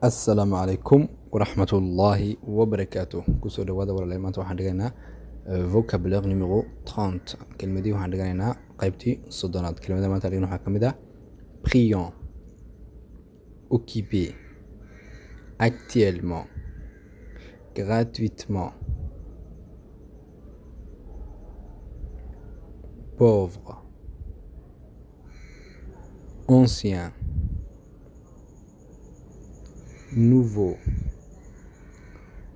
Assalaamu calaykum waraxmatullaahi wabarakaatuh. Kusoo dhawaada, walaalayaal. Maanta waxaan dhigaynaa vocabulaire numéro 30. Kelmadii waxaan dhiganaynaa qaybtii 30aad. Kelmada maanta dhigan waxaa ka mid ah brillant, occupé, actuellement, gratuitement, pauvre, ancien, nouveau.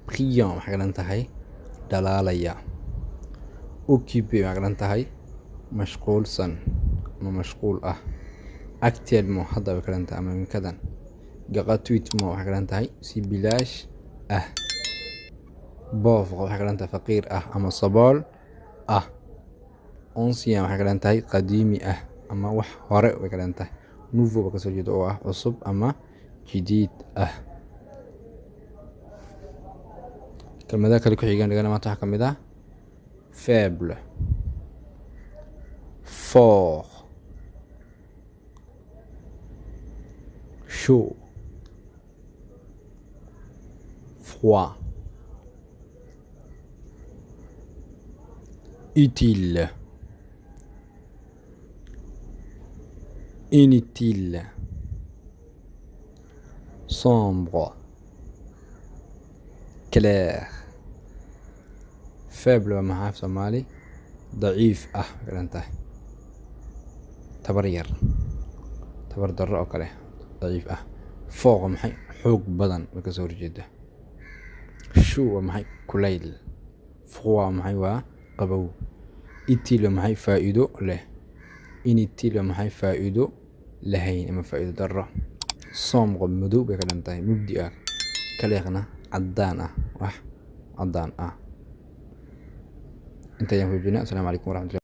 Brillant waxay ka dhigan tahay dhalaalaya. Occupé waxay ka dhigan tahay mashquulsan ama mashquul ah. Actuellement hadda way ka dhigan tahay ama iminkadan. Gratuitement waxay ka dhigan tahay si bilaash ah. Pauvre waxay ka dhigan tahay faqiir ah ama sabool ah. Ancien waxay ka dhigan tahay qadiimi ah ama wax hore way ka dhigan tahay. Nouveau ba kasoo jeeda oo ah cusub ama jadiid ah. Kelmadaha kale ku xigaan dhigana maanta waxaa ka mid ah faible, fort, chaud, froid, utile, inutile, sombre, clair. Faible waa maxaa af Soomaali? Daciif ah way ka dhigan tahay, tabar yar, tabar darro oo kale, daciif ah. Fort waa maxay? Xoog badan way kasoo horjeeda. Chaud waa maxay? Kulayl. Froid waa maxay? Waa qabow. Utile waa maxay? Faa'iido leh. Inutile waa maxay? Faa'iido lahayn ama faa'iido darro. Sombre madow bay ka dhigan tahay, mugdi ah. Clairna caddaan ah, wax caddaan ah. Inta ayaan ku joojinaa. Asalaamu calaykum waraxmatullahi.